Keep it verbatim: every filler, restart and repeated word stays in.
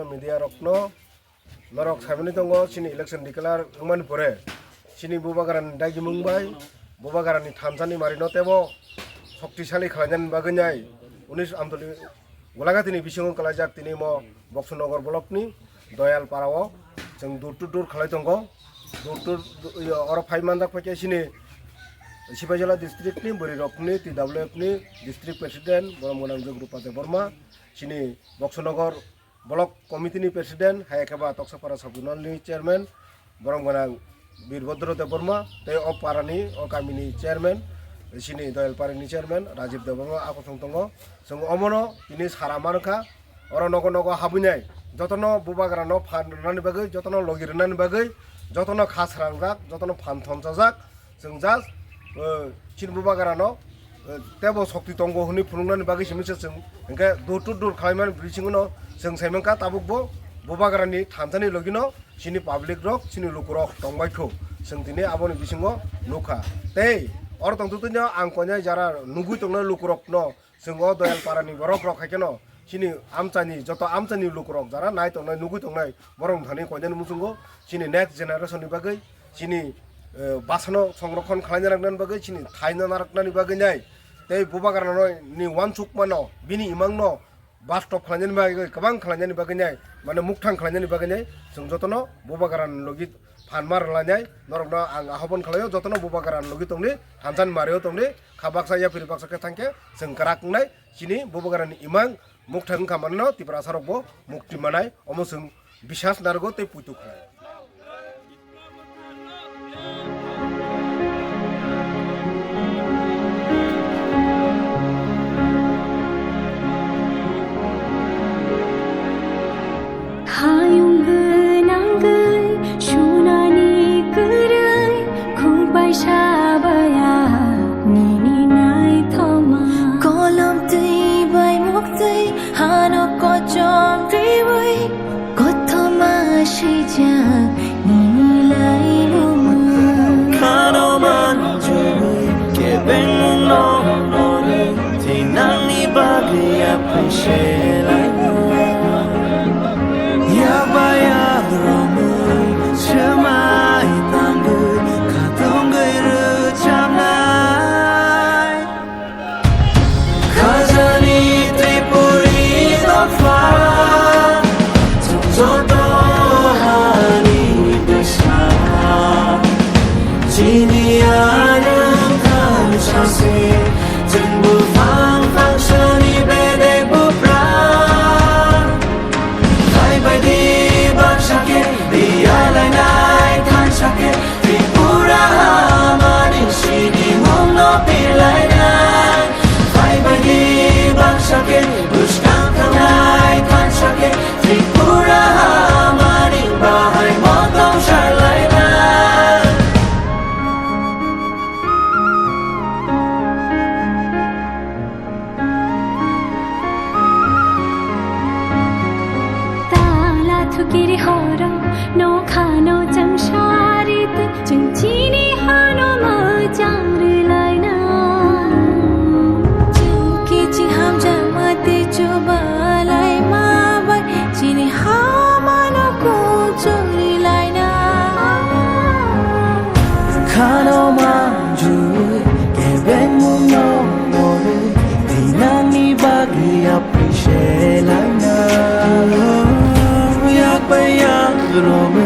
Media rokno norok saimani tongo, chini election declare wngmani pore chini Bubagrani dagimung bai Bubagrani thansani marino tebo shoktisali khlainani bagwi nai unis Amtoli Golagatini bisingo kwlaijak tini mo Boksonogor blockni Doyal Parao chwng door to door khlai tongo. Door to, oro phai manjak phaikhe chini Sipaijala districtni bwrwirokni T W F ni district president borom gwnang Jogrupa Debbarma, chini Boksonogor Block Committee ni President, hai khe ba Toksapara Sub Zonal ni Chairman, borom gwnang Birbhodro Debbarma, tei o para ni, o kami ni Chairman, chini Doyal Para ni Chairman Rajib Debbarma a kothong tongo. Chwng omono tini sara mankha, oro nogo nogo habwi nai, jotono Bubagra no phan rwnani bagwi, jotono logi rwnani bagwi, jotono kha srangjak, jotono phan thomsajak, Chwng just, eh, chini Bubagrano, eh, tebo shokti tongo hwnwi phunuknani bagwi simi se chwng hinkhe door to door khlaimani bisingono chwng saimankha tabukbo Bubagrani thansani logino chini public rok, chini lukurok tongbaikho. Chwng tini aboni bisingo nukha. Tei oro tongtwtwino ang koinai jara nugwi tongnai lukurokno Chwng o Doyal Parani borok rok hai kheno chini amchaini, joto amchaini lukurok jara nai tongnai, nugwi tongnai, borok thani koinani muchungo chini next generation ni bagwi, chini, eh, bwsano songrokhon khlaina rwknani bagwi, chini thaino narwknani bagwi nai, tei Bubagrano ni uansukmano, bini imangno bastop khlainani bagwi, kwbang khlainani bagwi nai, mane mukthang khlainani bagwi nai, chwng jotono Bubagrani logi phanma rwlainai, norokno ang ahobon khlaio, jotono Bubagrani logi tongdi, thansa ni mario tongdi, kha baksa yapri baksa khe thangkhe chwng kwrak wngnai, chini Bubagrani imang mukthang wngkha manno Tiprasa rokbo mukti manai, omo chwng bisas narwgo tei puitu khlai. Hayung gwnangwi sunani kwrwi khungpai sabaya nini naithoma. Kolom twi bai muktwi hano kochom twiwi kothoma swijak nini laimungma. Khano manjui kebengmungno norwi thinangni bagwi apri se laio. Yakba yak romwi swmai tangwi khatungwi rwchapnai. Khajani Tripuri dopha, chwng joto hani bwsa. Chini ayang thansa se, chwng buphang phangsani bedek bupra. Phaibaidi baksa khe, biyalainai thansa khe, Tripura hamani sinimungno pilainai. Phaibaidi baksa khe, bwskang thangnai thansa khe, Tripura hamani bahai motong sarlainai. Tala thukiri horo, nokhano chwng sari twi, chwng chini hano mwchang rwlaina. Chwng kichi hamjakma tei chubalaima bai, chini hamano kuchuk rwlaina. Khano manjui kebengmungno norwi thinangni bagwi apri se laina. Yakbai yak romwi